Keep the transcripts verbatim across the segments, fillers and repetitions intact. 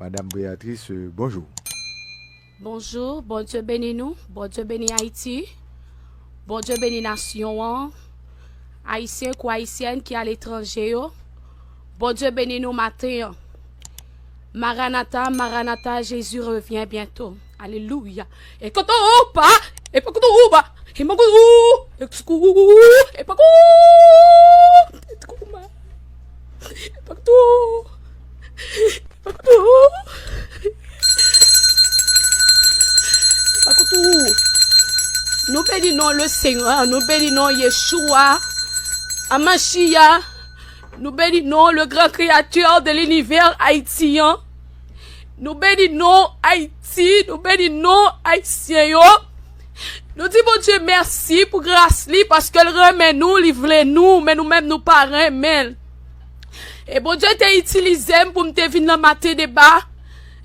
Madam Béatrice, euh, bonjou. Bonjou, Bondye beni nou, Bondye beni Ayiti, Bondye beni nasyon an, Ayisyen kou Ayisyèn ki aletranje yo, Bondye beni nou maten an. Maranata, Maranata, Jésus revient bientôt. Alelouya. E kote ou pa, e pa kote ou pa, e pa kote ou, e pa kote ou, e pa kote ou, e pa kote ou, e pa kote ou. Nou beni non le Seigneur, nou beni non Yeshua, Amashia, nou beni non le grand créateur de l'univers haïtien. Nou beni non Ayiti, nou beni non Ayisyen yo. Nou di Bondye mèsi pou gras li, paske l renmen nou, li vle nou, men nou menm nou pa renmen l. E Bondye te itilize m pou m te vin nan maten deba.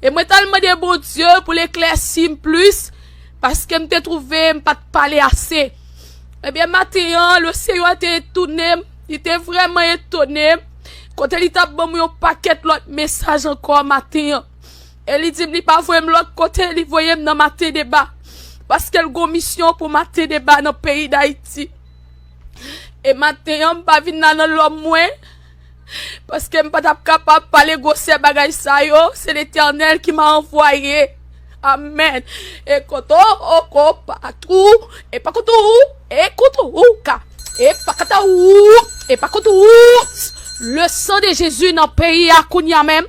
E mwen t al mande Bondye pou l eklèsi m plis, paske m te twouve m pa t pale ase. Ebyen, maten an, le Seyè te etone m, li te vrèman etone m, kote li t ap ban m yon pakèt lòt mesaj ankò maten an. E li di m li pa voye m lòt kote, li voye m nan maten deba. Paske l gon misyon pou maten deba nan peyi Dayiti. E maten an, m pa vin la nan lòm mwen. Paske m pa t ap kapab pale gwosè bagay sa yo. Se Letènèl ki m a anvwaye. Amèn. E koto, oko, patou, e pa koto ou, e koto ou ka, e pa kata ou, e pa koto ou. Le sang de Jésus nan peyi a kounye a menm.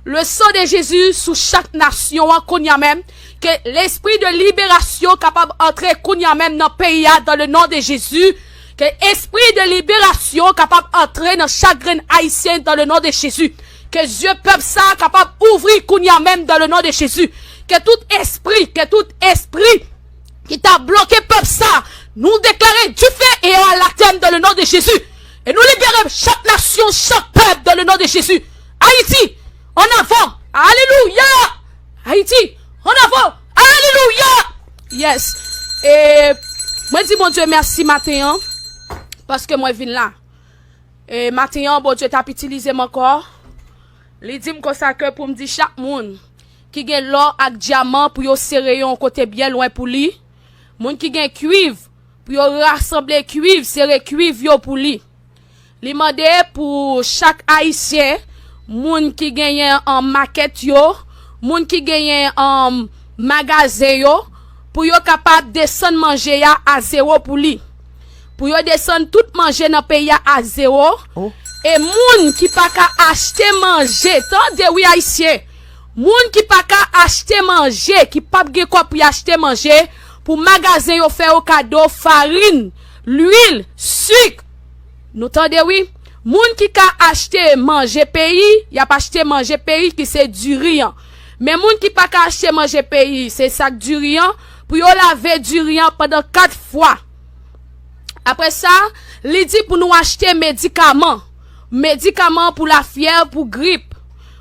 Le sang de Jésus sou chak nasyon an kounye a menm. Ke lespri de liberasyon kapab antre kounye a menm nan peyi a, dans le nom de Jésus. Ke espri de liberasyon kapab antre nan chak grenn Ayisyen, dans le nom de Jésus. Ke zye pèp sa a kapab ouvri kounye a menm, dans le nom de Jésus. Ke tout espri, ke tout espri ki ta bloke pèp sa, nou deklare dife e anatèm dans le nom de Jésus. E nou libere chak nasyon, chak pèp dans le nom de Jésus. Ayiti, en avant. Alelouya. Ayiti, en avant. Alelouya. Yes. E mwen di Bondye mèsi maten an, paske mwen vin la. E maten an, Bondye t ap itilize m ankò. Li di m konsa ke pou m di chak moun ki gen lò ak dyaman pou yo sere yo yon kote byen lwen pou li. Moun ki gen kwiv, pou yo rasanble kwiv, sere kwiv yo pou li. Li mande pou chak Ayisyen, moun ki genyen an makèt yo, moun ki genyen an magazen yo, pou yo kapab desann manje a a zewo pou li. Pou yo desann tout manje nan peyi a a zewo. E moun ki pa ka achte manje, tande wi Ayisyen, moun ki pa ka achte manje, ki p ap gen kòb pou y achte manje, pou magazen yo fè yo kado farin, lwil, sik. Nou tande wi. Moun ki ka achte manje peyi, y ap achte manje peyi ki se diri an. Men moun ki pa ka achte manje peyi, se sak diri an, pou yo lave diri an pandan kat fwa. Apre sa, li di pou nou achte medikaman. Medikaman pou lafyèv, pou grip.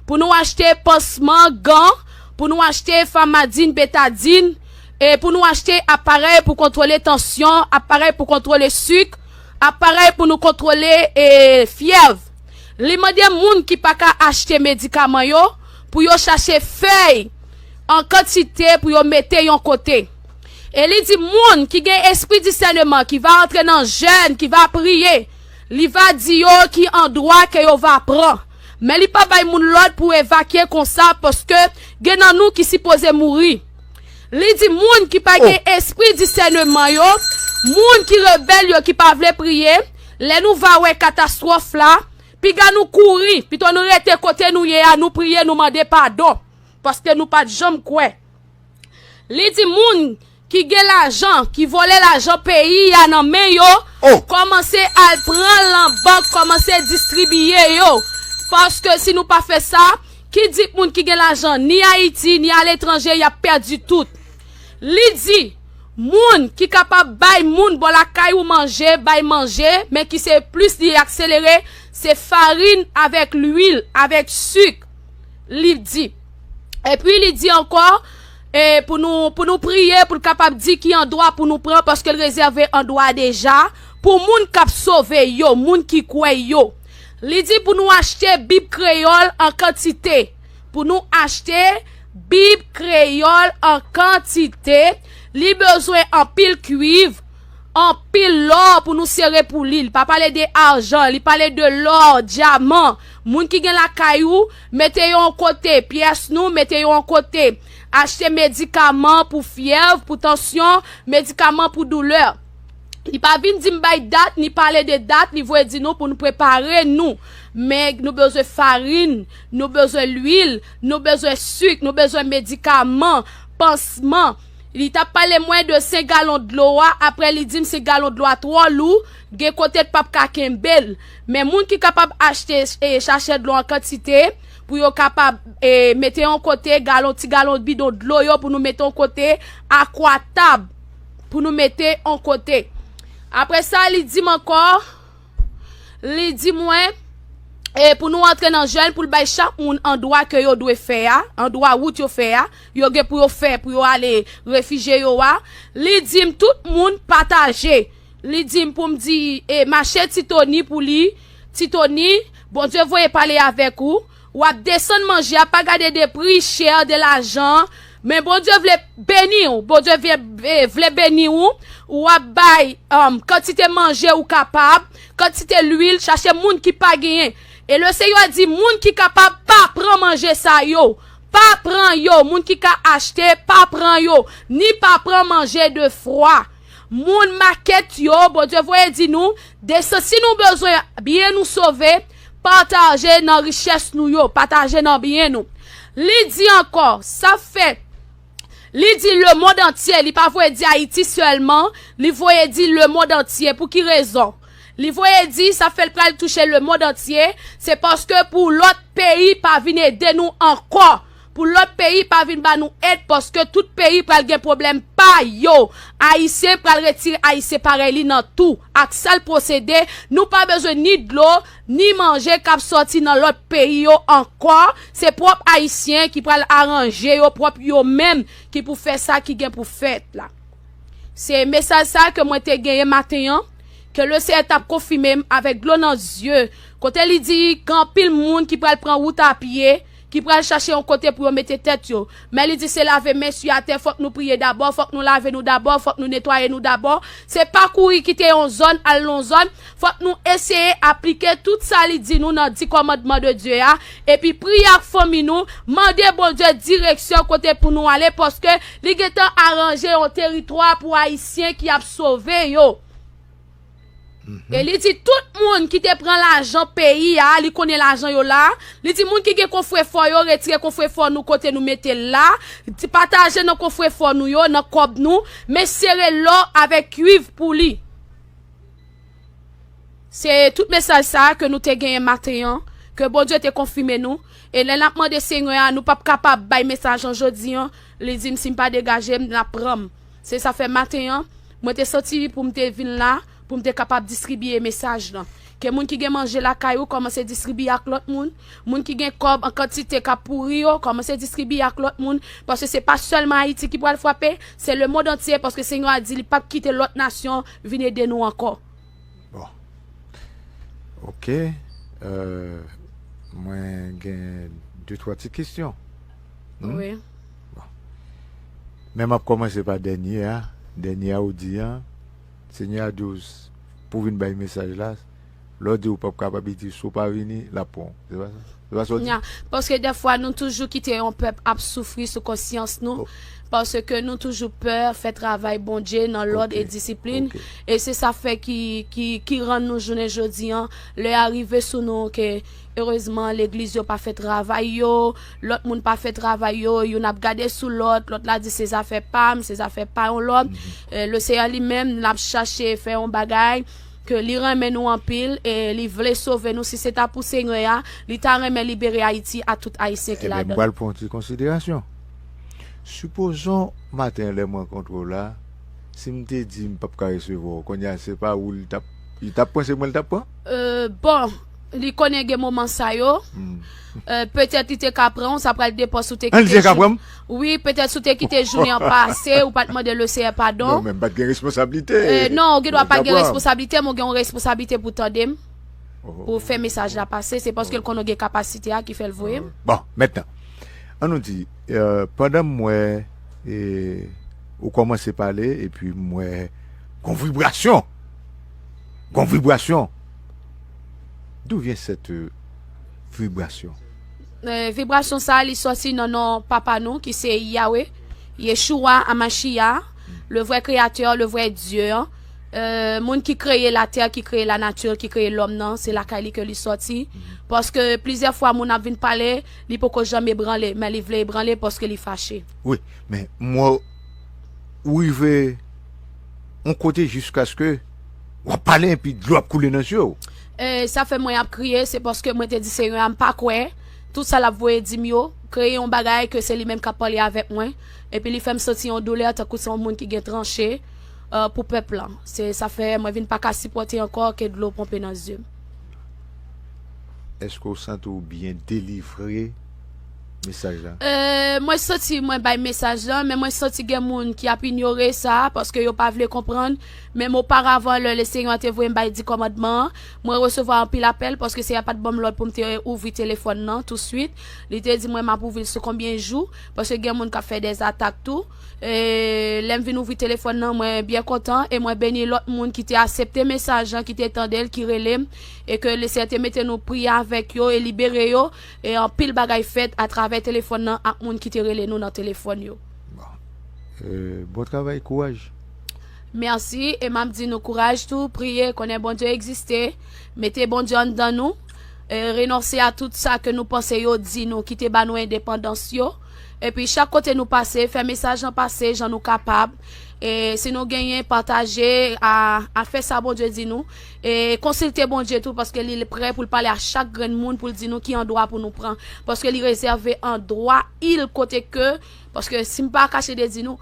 Pou nou achte pansman, gan. Pou nou achte famadin, betadin. E pou nou achte aparèy pou kontwole tansyon, aparèy pou kontwole sik, aparèy pou nou kontwole, e, fyèv. Li mande moun ki pa ka achte medikaman yo pou yo chache fèy an kantite pou yo mete yon kote. E li di moun ki gen espri disèneman, ki va antre nan jèn, ki va priye, li va di yo ki andwa ke yo va pran. Men li pa bay moun lòd pou evakye konsa, paske gen nan nou ki sipoze mouri. Li di moun ki pa gen espri disèneman yo, moun ki rebèl yo, ki pa vle priye, lè nou va wè katastwòf la, piga nou kouri, pito nou rete kote nou ye a, nou priye, nou mande padon, paske nou pa t janm kwè. Li di moun ki gen lajan, ki vòlè lajan peyi a nan men yo, kòmanse al pran l nan bank, kòmanse distribiye yo. Paske si nou pa fè sa, ki di moun ki gen lajan ni Ayiti, ni aletranje, y ap pèdi tout. Li di, moun ki kapab bay moun bò lakay ou manje, bay manje, men ki se plis li akselere, se farin avèk lwil, avèk sik, li di. Epi li di ankò, e, pou nou, pou nou priye, pou l kapab di ki andwa pou nou pran, paske l rezève andwa deja pou moun k ap sove yo, moun ki kwè yo. Li di pou nou achte Bib kreyòl an kantite, pou nou achte Bib kreyòl an kantite. Li bezwen anpil kwiv, anpil lò pou nou sere pou li. Li pa pale de ajan, li pale de lò, dyaman. Moun ki gen lakay ou, mete yo yon kote, pyès nou, mete yo yon kote. Achte medikaman pou fyèv, pou tansyon, medikaman pou doulè. Li pa vin di m bay dat, ni pale de dat, li voye di nou pou nou prepare nou. Men nou bezwen farin, nou bezwen lwil, nou bezwen sik, nou bezwen medikaman, pansman. Li t ap pale mwen de senk galon dlo a, apre li di m senk galon dlo a twò lou, gen kote l p ap ka kenbe l. Men moun ki kapab achte e, sachè dlo an kantite, pou yo kapab e, mete yon kote galon, ti galon bidon dlo yo pou nou mete yon kote, akwatab pou nou mete yon kote. Apre sa, li di m ankò, li di mwen, e, pou nou antre nan jèn, pou l bay chak moun andwa ke yo dwe fè a, andwa wout yo fè a, yo gen pou yo fè, pou yo ale refijye yo a. Li di m tout moun pataje. Li di m pou m di, e, mache Ti Toni pou li, Ti Toni, Bondye voye pale avèk ou. W ap desann manje a, pa gade de pri chè, de lajan. Men Bondye vle beni w. Bondye vle, e, vle beni w. W ap bay um, kantite manje ou kapab, kantite lwil, chache moun ki pa genyen. E Lesenyè di moun ki kapab pa pran manje sa yo. Pa pran yo. Moun ki ka achte, pa pran yo. Ni pa pran manje de fwa. Moun makèt yo, Bondye voye di nou, desann, si nou bezwen byen nou sove, pataje nan richès nou yo, pataje nan byen nou. Li di ankò, sa fè, li di lemonn antye, li pa voye di Ayiti sèlman, li voye di lemonn antye. Pou ki rezon? Li voye di, sa fè l pral touche lemonn antye, se paske pou lòt peyi pa vin ede nou ankò. Pou lòt peyi pa vin ba nou èd, paske tout peyi pral gen pwoblèm pa yo. Ayisyen pral retire Ayisyen parèy li nan tou. Ak sa l posede, nou pa bezwen ni dlo, ni manje k ap sòti nan lòt peyi yo ankò. Se pwòp Ayisyen ki pral aranje yo pwòp yo menm ki pou fè sa ki gen pou fèt la. Se mesaj sa ke mwen te genyen maten an, ke Lesenyè t ap konfime m avèk dlo nan zye, kote li di gen anpil moun ki pral pran wout a pye, ki pral chache yon kote pou yo mete tèt yo. Men li di se lave men sou atè, fòk nou priye dabò, fòk nou lave nou dabò, fòk nou netwaye nou dabò. Se pa kouri kite yon zòn, al nan yon zòn, fòk nou eseye aplike tout sa li di nou nan di kòmandman de Dye a, epi priye ak fanmi nou, mande Bondye direksyon kote pou nou ale, paske li gentan aranje yon teritwa pou Ayisyen ki ap sove yo. E li di tout moun ki te pran lajan peyi a, li konnen lajan yo la. Li di moun ki gen kofrefò yo, retire kofrefò nou kote nou mete l la. Di pataje nan kofrefò nou yo, nan kòb nou, men sere lò avèk kwiv pou li. Se tout mesaj sa a ke nou te genyen maten an, ke Bondye te konfime nou. E lè n ap mande Senyè a, nou p ap kapab bay mesaj an jodi an, li di m si m pa degaje m, l ap pran m. Se sa fè maten an, mwen te santi pou m te vin la, pou m te kapab distribye mesaj lan. Ke moun ki gen manje lakay ou, kòmanse distribye ak lòt moun. Moun ki gen kòb an kantite k ap pouri yo, kòmanse distribye ak lòt moun. Paske se pa sèlman Ayiti ki pral frape, se lemonn antye, paske Senyè a di li p ap kite lòt nasyon vin ede nou ankò. Bon. Ok. Euh, mwen gen de twa ti kesyon. Hmm? Wi. Bon. Men m ap kòmanse pa dènye a. Dènye a ou di an, Senyè a di w s- pou vin bay mesaj la, lè w di w p ap kapab, li di si w pa vini, l ap pran w. Se pa sa? Se pa sa w di? Nya, paske dèfwa nou toujou kite yon pèp ap soufri sou konsyans nou, paske nou toujou pè fè travay Bondye nan lòd e disiplin. E se sa fè ki, ki, ki rann nou jounen jodi an, lè a rive sou nou ke erezman legliz yo pa fè travay yo, lòt moun pa fè travay yo, youn ap gade sou lòt, lòt la di se zafè pa m, se zafè pa yon lòt. E Lesenyè li menm, l ap chache fè yon bagay ke li renmen nou anpil e li vle sove nou. Si se ta pou Senyè a, li ta renmen libere Ayiti a tout Ayisyen ki ladan l. Ebyen, m pral pran yon ti konsiderasyon. Sipozon maten lè m rankontre w la, si m te di m p ap ka resevwa w, kounye a se pa ou li t ap, li t ap pran, se mwen li t ap pran? Euh, bon, li konnen gen moman sa yo. Euh, petèt li te ka pran w, sa pral depann si w te kite jou. Li te ka pran m? Wi, petèt si w te kite jounen an pase, ou pa t mande Lesenyè padon. Non, men m pa t gen responsablite. Euh, non, ou gen dwa pa t gen responsablite, men ou gen yon responsablite pou tande m. Pou fè mesaj la pase, se paske l konnen w gen kapasite a ki fè l voye m. Bon, mentnan. An nou di, eh, pandan m wè, eh, ou kòmanse pale, epi m wè gon vibrasyon. Gon vibrasyon. D'où vient cette, euh, vibration? Eh, vibrasyon sa a, li sòti nan non papa nou, ki se Yahweh, Yeshua Amashia, le vrai créateur, le vrai Dieu. Eh, moun ki kreye latè, ki kreye lanati, ki kreye lòm nan, se lakay li ke li sòti. Paske plizyè fwa moun ap vin pale, li poko janm ebranle, men li vle ebranle paske li fache. Wi, men m wè ou rive yon kote jiskaske w ap pale epi dlo ap koule nan zye w. E sa fè mwen ap kriye, se paske mwen te di Senyè a m pa kwè tout sa l ap voye di m yo, kreye yon bagay ke se li menm k ap pale avèk mwen, epi li fè m santi yon doulè tankou se yon moun ki gen tranche, eh, pou pèp lan. Se sa fè mwen vin pa ka sipòte ankò ke dlo ponpe nan zye m. Èske w santi w byen delivre mesaj la? Eh, mwen santi mwen bay mesaj lan, men mwen santi gen moun ki ap inyore sa, paske yo pa vle konprann. Menm oparavan, lè Lesenyè te voye m bay di kòmandman an, mwen resevwa anpil apèl, paske Senyè a pa t ban m lòd pou m te ouvri telefòn nan touswit. Li te di mwen m ap ouvri l sou konbyen jou, paske gen moun k ap fè dèzatak tou. E lè m vin ouvri telefòn nan, mwen byen kontan, e mwen beni lòt moun ki te asepte mesaj lan, ki te tande l, ki rele m, e ke Lesenyè te mete nou priye avèk yo e libere yo, e anpil bagay fèt atravè telefòn nan ak moun ki te rele nou nan telefòn yo. Eh, bon travay, kouraj. Mèsi, e m ap di nou kouraj tou, priye, konnen Bondye egziste, mete Bondye anndan nou, e renonse a tout sa ke nou panse yo di nou ki te ba nou endepandans yo. Epi chak kote nou pase, fè mesaj lan pase jan nou kapab. E si nou genyen, pataje, a, a fè sa Bondye di nou. E konsilte Bondye tou, paske li prè pou l pale a chak grenn moun, pou l di nou ki andwa pou nou pran. Paske li rezève andwa il kote ke, paske si m pa kache de di nou,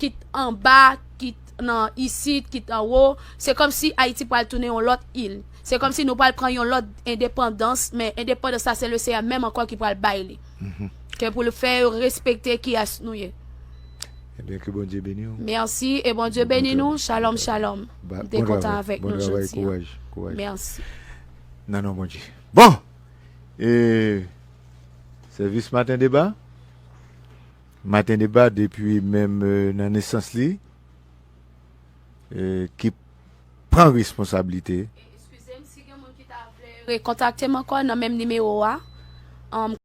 kit anba, kit nan isit, kit anwo, se kòmsi Ayiti pral tounen yon lòt il. Se kòmsi nou pral pran yon lòt endepandans, men endepandans sa se Lesenyè menm ankò ki pral bay li. Ke pou l fè yo respekte kiyès nou ye. Ebyen, ke Bondye beni w. Mèsi, e Bondye beni nou. Shalom, shalom. M te kontan avèk nou jodi a. Bon travay, kouraj, kouraj. Mèsi. Nan non Bondye. Bon! E sèvis Maten Deba. Maten Deba depi menm, eh, nan nesans li, eh, ki pran responsablite. Eskize m, si gen moun ki ta vle rekontakte m ankò nan menm nimewo a, um,